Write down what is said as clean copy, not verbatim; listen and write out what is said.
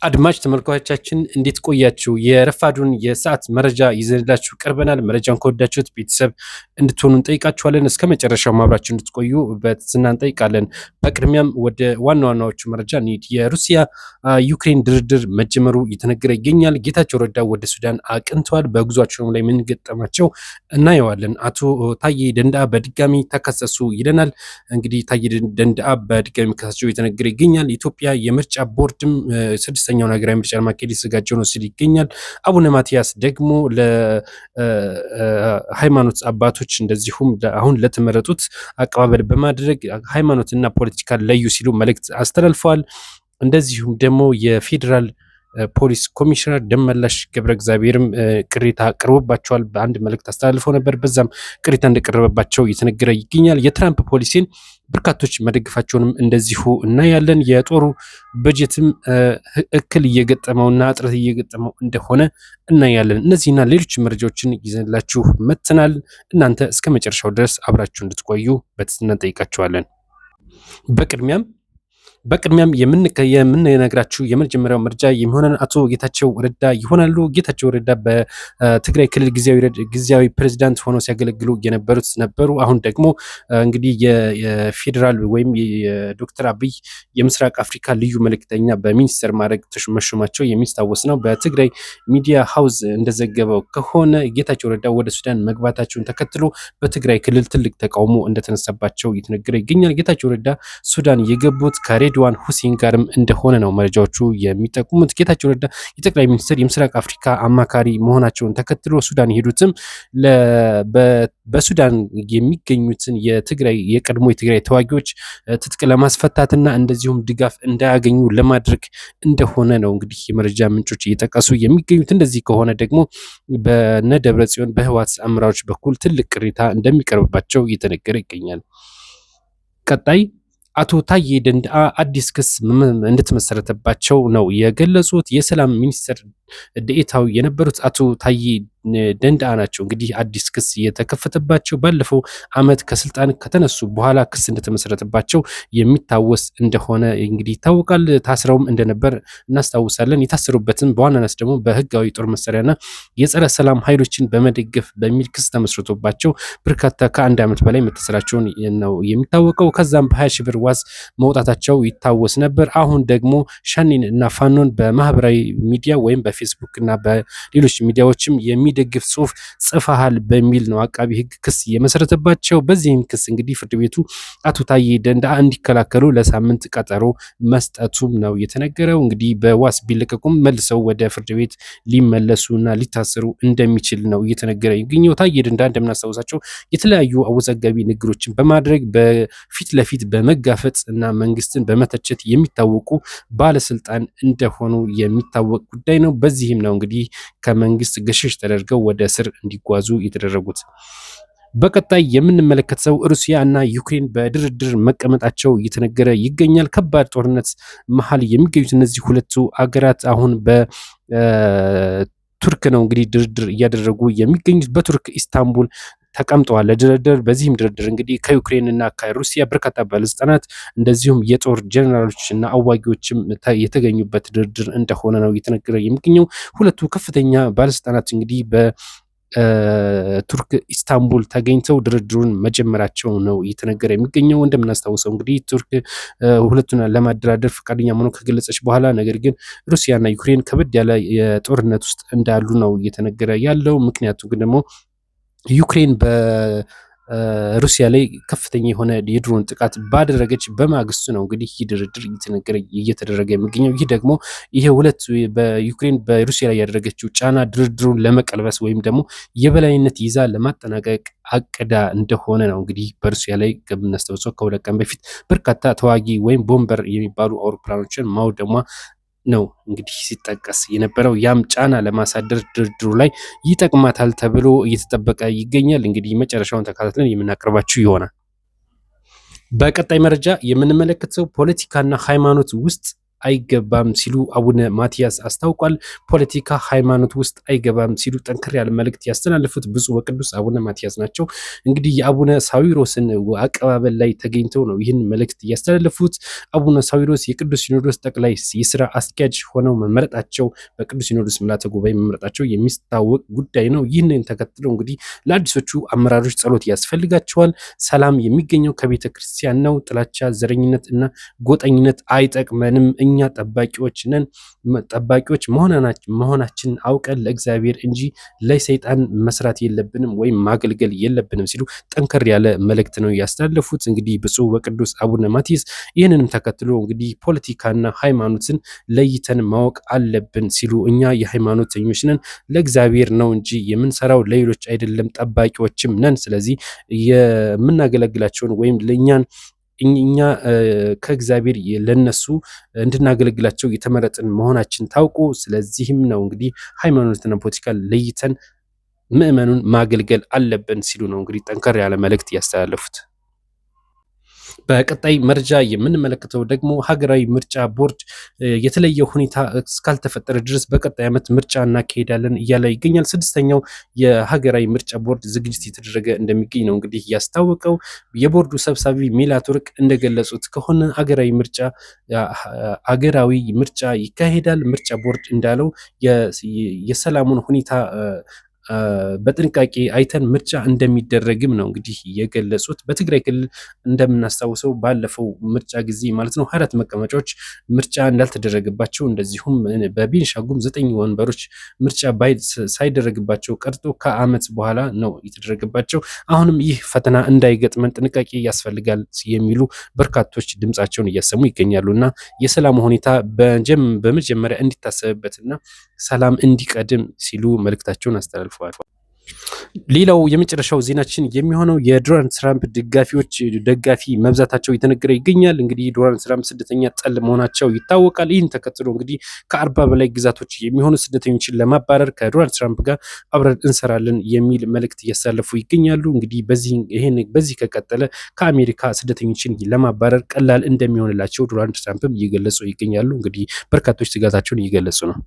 አድማጭ ተመልካቾቻችን እንዴት ቆያችሁ? የረፋዱን የሰዓት መረጃ ይዘንላችሁ ቀርበናል። መረጃን ከወዳችሁት ቤተሰብ እንድትሆኑ እንጠይቃችኋለን። እስከ መጨረሻው ማብራችሁ እንድትቆዩ በትህትና እንጠይቃለን። በቅድሚያም ወደ ዋና ዋናዎቹ መረጃ እንሂድ። የሩሲያ ዩክሬን ድርድር መጀመሩ እየተነገረ ይገኛል። ጌታቸው ረዳ ወደ ሱዳን አቅንተዋል። በጉዟቸውም ላይ ምን ገጠማቸው እናየዋለን። አቶ ታዬ ደንደአ በድጋሚ ተከሰሱ ይለናል። እንግዲህ ታዬ ደንደአ በድጋሚ መከሰሳቸው እየተነገረ ይገኛል። ኢትዮጵያ የምርጫ ቦርድም ስድስተኛውን ሀገራዊ ምርጫ ለማካሄድ የተዘጋጀው ነው ሲል ይገኛል። አቡነ ማትያስ ደግሞ ለሃይማኖት አባቶች እንደዚሁም አሁን ለተመረጡት አቀባበል በማድረግ ሃይማኖትና ፖለቲካ ለዩ ሲሉ መልእክት አስተላልፈዋል። እንደዚሁም ደግሞ የፌዴራል ፖሊስ ኮሚሽነር ደመላሽ ገብረ እግዚአብሔርም ቅሬታ ቀርቦባቸዋል። በአንድ መልእክት አስተላልፈው ነበር። በዛም ቅሬታ እንደቀረበባቸው እየተነገረ ይገኛል። የትራምፕ ፖሊሲን በርካቶች መደገፋቸውንም እንደዚሁ እናያለን። የጦሩ በጀትም እክል እየገጠመውና እጥረት እየገጠመው እንደሆነ እናያለን። እነዚህና ሌሎች መረጃዎችን ይዘንላችሁ መጥተናል። እናንተ እስከ መጨረሻው ድረስ አብራችሁ እንድትቆዩ በትህትና እንጠይቃችኋለን። በቅድሚያም የምንነግራችሁ የመጀመሪያው መረጃ የሚሆነን አቶ ጌታቸው ረዳ ይሆናሉ። ጌታቸው ረዳ በትግራይ ክልል ጊዜያዊ ፕሬዚዳንት ሆነው ሲያገለግሉ የነበሩት ነበሩ። አሁን ደግሞ እንግዲህ የፌዴራል ወይም የዶክተር አብይ የምስራቅ አፍሪካ ልዩ መልእክተኛ በሚኒስትር ማዕረግ መሾማቸው የሚታወስ ነው። በትግራይ ሚዲያ ሀውስ እንደዘገበው ከሆነ ጌታቸው ረዳ ወደ ሱዳን መግባታቸውን ተከትሎ በትግራይ ክልል ትልቅ ተቃውሞ እንደተነሳባቸው እየተነገረ ይገኛል። ጌታቸው ረዳ ሱዳን የገቡት ከሬድዋን ሁሴን ጋርም እንደሆነ ነው መረጃዎቹ የሚጠቁሙት። ጌታቸው ረዳ የጠቅላይ ሚኒስትር የምስራቅ አፍሪካ አማካሪ መሆናቸውን ተከትሎ ሱዳን የሄዱትም በሱዳን የሚገኙትን የትግራይ የቀድሞ የትግራይ ተዋጊዎች ትጥቅ ለማስፈታትና እንደዚሁም ድጋፍ እንዳያገኙ ለማድረግ እንደሆነ ነው እንግዲህ የመረጃ ምንጮች እየጠቀሱ የሚገኙት። እንደዚህ ከሆነ ደግሞ በነ ደብረ ጽዮን በህወሓት አመራሮች በኩል ትልቅ ቅሬታ እንደሚቀርብባቸው እየተነገረ ይገኛል። ቀጣይ አቶ ታዬ ደንደአ አዲስ ክስ እንደተመሰረተባቸው ነው የገለጹት። የሰላም ሚኒስትር ዴኤታው የነበሩት አቶ ታዬ ደንደአ ናቸው። እንግዲህ አዲስ ክስ የተከፈተባቸው ባለፈው ዓመት ከስልጣን ከተነሱ በኋላ ክስ እንደተመሰረተባቸው የሚታወስ እንደሆነ እንግዲህ ይታወቃል። ታስረውም እንደነበር እናስታውሳለን። የታሰሩበትም በዋናነት ደግሞ በህጋዊ ጦር መሳሪያና የጸረ ሰላም ኃይሎችን በመደገፍ በሚል ክስ ተመስርቶባቸው በርካታ ከአንድ ዓመት በላይ መታሰራቸውን ነው የሚታወቀው። ከዛም በ20 ሺህ ብር ዋስ መውጣታቸው ይታወስ ነበር። አሁን ደግሞ ሸኔን እና ፋኖን በማህበራዊ ሚዲያ ወይም በፌስቡክ እና በሌሎች ሚዲያዎችም የሚደግፍ ጽሁፍ ጽፈሃል በሚል ነው አቃቢ ህግ ክስ የመሰረተባቸው። በዚህም ክስ እንግዲህ ፍርድ ቤቱ አቶ ታዬ ደንደአ እንዲከላከሉ ለሳምንት ቀጠሮ መስጠቱም ነው የተነገረው። እንግዲህ በዋስ ቢለቀቁም መልሰው ወደ ፍርድ ቤት ሊመለሱና ሊታሰሩ እንደሚችል ነው እየተነገረ የሚገኘው። ታዬ ደንደአ እንደምናስታውሳቸው የተለያዩ አወዛጋቢ ንግግሮችን በማድረግ በፊት ለፊት በመጋፈጥ እና መንግስትን በመተቸት የሚታወቁ ባለስልጣን እንደሆኑ የሚታወቅ ጉዳይ ነው። በዚህም ነው እንግዲህ ከመንግስት ገሸሽ ተደርገው ወደ እስር እንዲጓዙ የተደረጉት። በቀጣይ የምንመለከተው ሩሲያ እና ዩክሬን በድርድር መቀመጣቸው እየተነገረ ይገኛል። ከባድ ጦርነት መሀል የሚገኙት እነዚህ ሁለቱ አገራት አሁን በቱርክ ነው እንግዲህ ድርድር እያደረጉ የሚገኙት። በቱርክ ኢስታንቡል ተቀምጠዋል ለድርድር። በዚህም ድርድር እንግዲህ ከዩክሬን እና ከሩሲያ በርካታ ባለስልጣናት እንደዚሁም የጦር ጀነራሎች እና አዋጊዎችም የተገኙበት ድርድር እንደሆነ ነው እየተነገረ የሚገኘው። ሁለቱ ከፍተኛ ባለስልጣናት እንግዲህ በቱርክ ኢስታንቡል ተገኝተው ድርድሩን መጀመራቸው ነው እየተነገረ የሚገኘው። እንደምናስታውሰው እንግዲህ ቱርክ ሁለቱን ለማደራደር ፈቃደኛ መሆኑን ከገለጸች በኋላ ነገር ግን ሩሲያና ዩክሬን ከበድ ያለ የጦርነት ውስጥ እንዳሉ ነው እየተነገረ ያለው። ምክንያቱ ግን ደግሞ ዩክሬን በሩሲያ ላይ ከፍተኛ የሆነ የድሮን ጥቃት ባደረገች በማግስቱ ነው እንግዲህ ይህ ድርድር እየተደረገ የሚገኘው። ይህ ደግሞ ይሄ ሁለት በዩክሬን በሩሲያ ላይ ያደረገችው ጫና ድርድሩን ለመቀልበስ ወይም ደግሞ የበላይነት ይዛ ለማጠናቀቅ አቅዳ እንደሆነ ነው እንግዲህ በሩሲያ ላይ ከምናስታውሰው ከሁለት ቀን በፊት በርካታ ተዋጊ ወይም ቦምበር የሚባሉ አውሮፕላኖችን ማውደሟ ነው እንግዲህ ሲጠቀስ የነበረው። ያም ጫና ለማሳደር ድርድሩ ላይ ይጠቅማታል ተብሎ እየተጠበቀ ይገኛል። እንግዲህ መጨረሻውን ተከታትለን የምናቀርባችሁ ይሆናል። በቀጣይ መረጃ የምንመለከተው ፖለቲካና ሃይማኖት ውስጥ አይገባም ሲሉ አቡነ ማትያስ አስታውቋል። ፖለቲካ ሃይማኖት ውስጥ አይገባም ሲሉ ጠንከር ያለ መልእክት ያስተላለፉት ብፁዕ ወቅዱስ አቡነ ማትያስ ናቸው። እንግዲህ የአቡነ ሳዊሮስን አቀባበል ላይ ተገኝተው ነው ይህን መልእክት ያስተላለፉት። አቡነ ሳዊሮስ የቅዱስ ሲኖዶስ ጠቅላይ የስራ አስኪያጅ ሆነው መመረጣቸው፣ በቅዱስ ሲኖዶስ ምልዓተ ጉባኤ መመረጣቸው የሚታወቅ ጉዳይ ነው። ይህንን ተከትለው እንግዲህ ለአዲሶቹ አመራሮች ጸሎት ያስፈልጋቸዋል። ሰላም የሚገኘው ከቤተ ክርስቲያን ነው። ጥላቻ፣ ዘረኝነት እና ጎጠኝነት አይጠቅመንም። እኛ ጠባቂዎች ነን። ጠባቂዎች መሆናችንን አውቀን ለእግዚአብሔር እንጂ ለሰይጣን መስራት የለብንም ወይም ማገልገል የለብንም ሲሉ ጠንከር ያለ መልእክት ነው ያስተላለፉት። እንግዲህ ብፁዕ ወቅዱስ አቡነ ማትያስ ይህንንም ተከትሎ እንግዲህ ፖለቲካና ሃይማኖትን ለይተን ማወቅ አለብን ሲሉ፣ እኛ የሃይማኖተኞች ነን፣ ለእግዚአብሔር ነው እንጂ የምንሰራው ለሌሎች አይደለም፣ ጠባቂዎችም ነን። ስለዚህ የምናገለግላቸውን ወይም ለእኛን እኛ ከእግዚአብሔር ለነሱ እንድናገለግላቸው የተመረጥን መሆናችን ታውቆ፣ ስለዚህም ነው እንግዲህ ሃይማኖትና ፖለቲካ ለይተን ምዕመኑን ማገልገል አለብን ሲሉ ነው እንግዲህ ጠንከር ያለ መልእክት ያስተላለፉት። በቀጣይ መረጃ የምንመለከተው ደግሞ ሀገራዊ ምርጫ ቦርድ የተለየ ሁኔታ እስካልተፈጠረ ድረስ በቀጣይ ዓመት ምርጫ እናካሄዳለን እያለ ይገኛል። ስድስተኛው የሀገራዊ ምርጫ ቦርድ ዝግጅት እየተደረገ እንደሚገኝ ነው እንግዲህ ያስታወቀው። የቦርዱ ሰብሳቢ ሜላትወርቅ እንደገለጹት ከሆነ ሀገራዊ ምርጫ ይካሄዳል። ምርጫ ቦርድ እንዳለው የሰላሙን ሁኔታ በጥንቃቄ አይተን ምርጫ እንደሚደረግም ነው እንግዲህ የገለጹት። በትግራይ ክልል እንደምናስታውሰው ባለፈው ምርጫ ጊዜ ማለት ነው 24 መቀመጫዎች ምርጫ እንዳልተደረገባቸው፣ እንደዚሁም በቤንሻንጉል ዘጠኝ ወንበሮች ምርጫ ሳይደረግባቸው ቀርቶ ከዓመት በኋላ ነው የተደረገባቸው። አሁንም ይህ ፈተና እንዳይገጥመን ጥንቃቄ ያስፈልጋል የሚሉ በርካቶች ድምጻቸውን እያሰሙ ይገኛሉ። እና የሰላሙ ሁኔታ በመጀመሪያ እንዲታሰብበትና ሰላም እንዲቀድም ሲሉ መልእክታቸውን አስተላልፈዋል። ሌላው የመጨረሻው ዜናችን የሚሆነው የዶናልድ ትራምፕ ደጋፊዎች ደጋፊ መብዛታቸው እየተነገረ ይገኛል። እንግዲህ ዶናልድ ትራምፕ ስደተኛ ጠል መሆናቸው ይታወቃል። ይህን ተከትሎ እንግዲህ ከ40 በላይ ግዛቶች የሚሆኑ ስደተኞችን ለማባረር ከዶናልድ ትራምፕ ጋር አብረን እንሰራለን የሚል መልእክት እያሳለፉ ይገኛሉ። እንግዲህ በዚህ ከቀጠለ ከአሜሪካ ስደተኞችን ለማባረር ቀላል እንደሚሆንላቸው ዶናልድ ትራምፕም እየገለጹ ይገኛሉ። እንግዲህ በርካቶች ስጋታቸውን እየገለጹ ነው።